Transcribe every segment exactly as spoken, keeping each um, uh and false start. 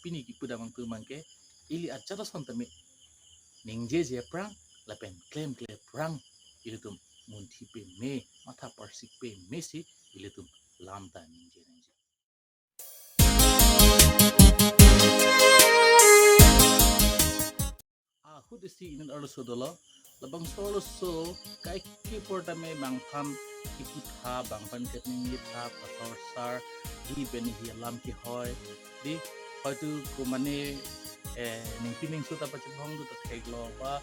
pini kipu damnang atum abangke ili ajat ason tame ningjeje aphrang lapen klemkle aphrang ilitum munthi peme, matha parsik peme si ilitum lam ta ningje nangji. Ahut isi inut arloso dolo, labangso arloso kaike apor tame bangphan kiputha, bangphan keningjetha, pastor sar, hi pen hi alam kehoi, di, hoitu komane, eh, ningpi ningso ta pachebong do ta theklo, ba,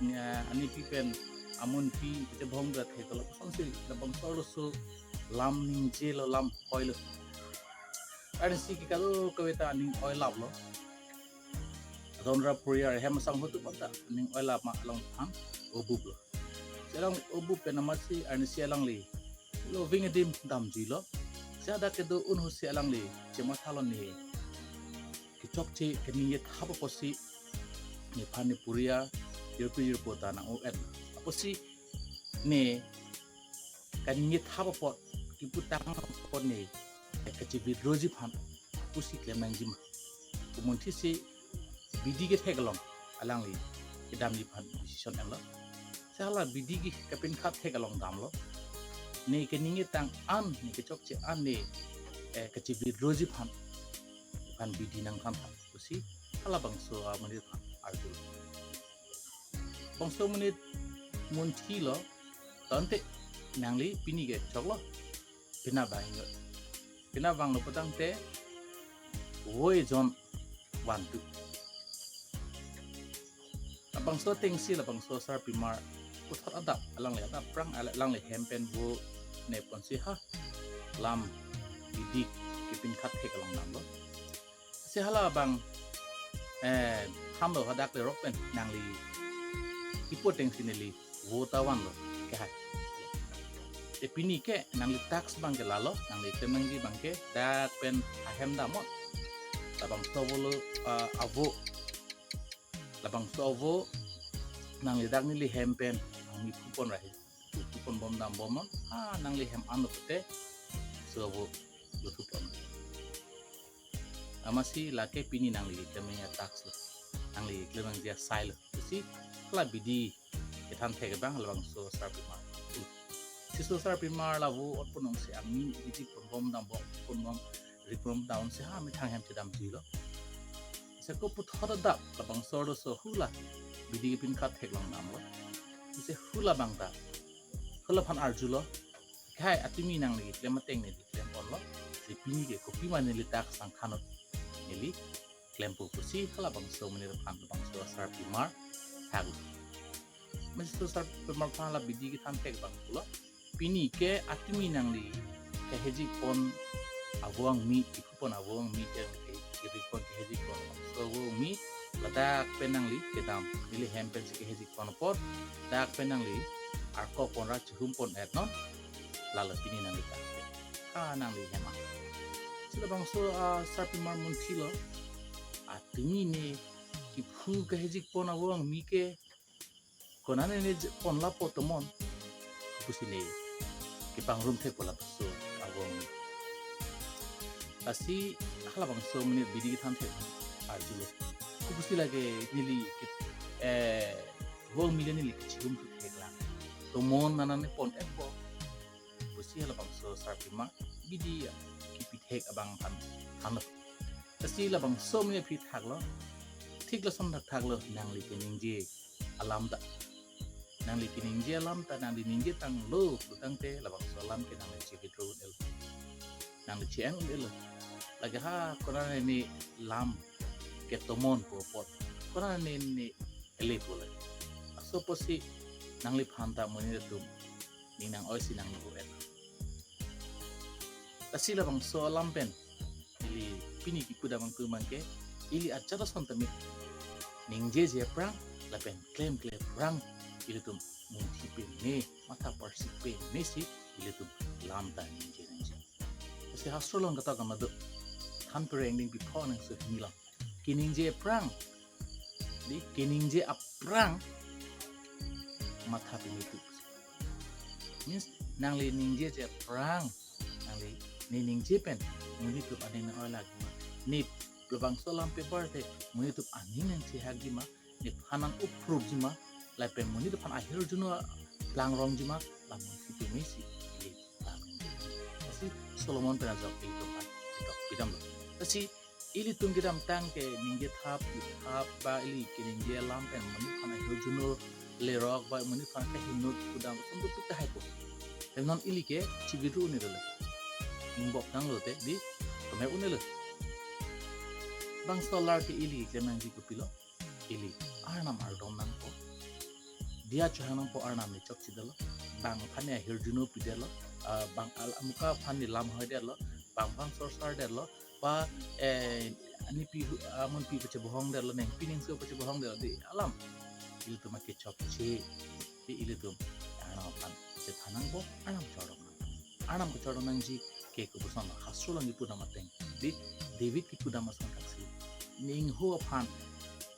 eh, anipi pen amunpi pachebong do ta theklo, kosonsi labangso arloso lam ningjelo, lam hoilo. Arnisi ke kadokave ta aning oi laplo. Adon ra puriar hem asang hotu pata aning oi lap ma along thang obublo. Si along obu pen amatsi arnisi alangli loving adim damjuilo. Si hadak kedo un ahutsi alangli chemathalone, kechokche keningje thap apotsi nephan ne puriar jirpi jirpo ta nang-o-et. Apotsi ne kaningje thap apot, kiputang apot ne kachevit roji aphan pusi klem nangji ma. Komunthisi bidi kethek along alangli kedamji aphan decision enlo. Si hala bidi ke kapinkhat thek along damlo. Ne keningjetang an, ne kechokche an ne, eh, kachevit roji aphan, aphan bidi nangthan tha pusi halabangso amonit aphan arjulo. Bangso amonit munthilo, tangte nangli pini ke choklo, penap vanglo. Penap vanglo putangte, woi jon vantu. Labangso atengsi labangso asarpimar puthot adap, alangli adap aphrang, alangli hem pen vo neponsi ha lam bidi kepinkhat thek along damlo. Si hala abang, eh, thanlo, hadak lerok pen nangli kipu atengsi neli vo ta vanlo, kehai. Te pini ke nangli task abangke lalo, nangli klem nangji abangke dak pen ahem damnon. Labangso avo lo, ah, avo. Labangso avo nangli dak neli hem pen nangli phupon rahi. Phupon bom dambomnon. Ah, nangli hem anlo pute, so avo lo phupon. Amatsi lake pini nangli klem nangji atask lo, nangli klem nangji asai lo. Si hala bidi kethan thek abang labangso asarpimar. Si so asarpimar la vo otpon nangsi angni bidi pon bom dambom, pon bom, rik bom dam si ha methang hem chedamjuilo. Si ako puthot adap labangso arloso hula bidi kepinkhat thek along damlo. Si hula abang ta, hula aphan arjulo, kehai, atumi nangli klem ateng neli klem ponlo. Si pini ke kopima neli task nangthannon, neli klempo pusi halabangso amonit aphan labangso asarpimar thaklo. Amatsi so asarpimar aphan la bidi kethan thek abang pulo, pini ke atumi nangli kehejik pon avo angmi, kiphupon avo angmi ke, ke, kiri pon kehejik pon, so avo angmi ladak pen nangli kedam, neli hem pensi kehejik pon apot, dak pen nangli arkok pon ra chihum pon-etnon, lalo pini nangli dak pen. Ha nangli hem an. Si labangso asarpimar munthilo, atumi ne kiphu kehejik pon avo angmi ke konane ne je-, pon lapo tomon pusi ne kepangrum thekpo labangso avo angmi. Lasi halabangso amonit bidi kethan thek arjulo, kopusi lake neli ke, eh, avo angmi le neli kechihum thu theklang, tomon nana ne pon-etpo pusi halabangso asarpimar bidi kipithek abang aphan thanlo. Lasi labangso amonit aphi thaklo, thik lason thakthaklo, nangli keningje alam ta. Nangli keningje alam ta, nangli ningjetanglo putangte labangso alam ke nangli che-withdraw un-elo, nangli che-eng un-elo. Lake ha konane ne lam ke tomon pu apot, konane ne ele pule. Laso apotsi nangliphan ta amonit atum ning nang-oisi nangvo-et. Lasi labangso alam pen ili pini kipu damnang atum abangke, ili ajat ason tame ningjeje aphrang lapen klemkle aphrang ilitum munthi peme, matha parsik peme si ilitum lam ta ningje nangji. Lasi hastro along katok amat do, Than Pereng Dingpi pho nangso hini along, keningje aphrang, di, keningje aphrang matha peme tu. Means nangli ningjeje aphrang, nangli ne ningje pen monit atum aning nang-oi lagi ma, ne labangso alam paper te monit atum aning nangchehakji ma, nephan nang-uprupji ma, lapen monit aphan ahirjuno plangrongji ma, la monit atum isi ili lam ningje. Lasi Solomon pen ajok ilitum aphan ketok pidamlo. Lasi ilitum kedamtang ke ningje thap, thap ba ili keningje alam pen monit aphan ahirjuno lerok ba monit aphan kahinut kudam ason dopik tahai ko. Hem non ili ke chibidru un'elo. Ingbok tanglo te di keme un'elo. Bang solar ke ili klemangji kopilo. Ili Arnam ardom nangpo. Diya chohang nangpo, Arnam ne chokchedetlo. Bang aphan ne ahirjuno pidetlo. Ah, bang al amuka aphan ne lam hoidetlo. Bang bang sorsardetlo. Ba, eh, anipi hu-, amunpi pachebohongdetlo, nengpi nengso pachebohongdetlo di alam ilitum akechokche. Di ilitum Arnam aphan chethan nangpo, Arnam chordom nangpo. Arnam kechordom nangji ke kopuson hastro along kipudam ateng. Di David kipudam ason thaksi. Ne ingho aphan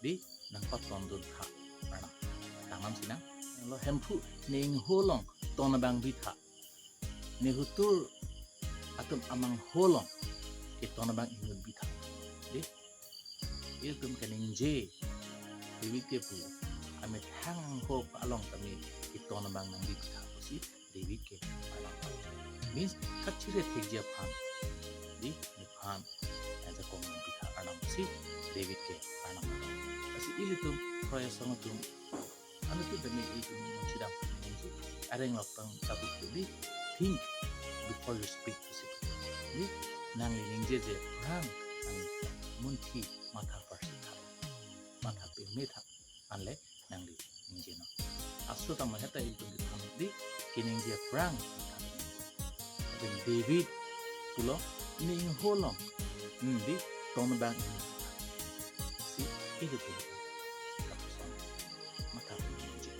di nangpatondun tha Arnam. Tangam sinang lo, Hemphu, ne ingho along ton abang bitha. Ne hutur atum amangho along keton abang inut bitha. Di, ilitum keningje David kepu, amethang angho along tame keton abang nangbi bitha pusi David ke Arnam aphan. Means kachire thekji aphan. Di, nephan ajakong nangbi bitha Arnam pusi David ke Arnam aphan. Lasi ilitum kroya song atum, ano tu demi ilitum chidam ningje, areng lok tang tabuk tu di, think before you speak pusi. Di, nangli ningjeje aphrang nangli munthi matha parsi tha, matha peme tha, anle nangli ningje non. Hastro tame heta ilitum kethan di, keningje aphrang. Lapen David pulo, ne ingho along, hmm, di ton abang inut. Si ilitum lapuson matha ningje.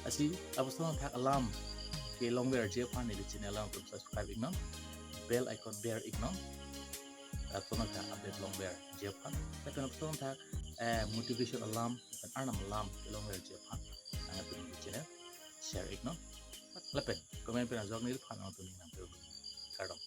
Lasi lapuson athak alam kelongverji aphan neli channel along tum subscribe iknon, bell icon ber iknon. Lapuson athak update longverji aphan. Lapen lapuson athak, eh, motivation alam, lapen Arnam alam kelongverji aphan nangtum neli channel share iknon. Lapen comment pen ajok neliphan nangtum ning nangpir. Kardom.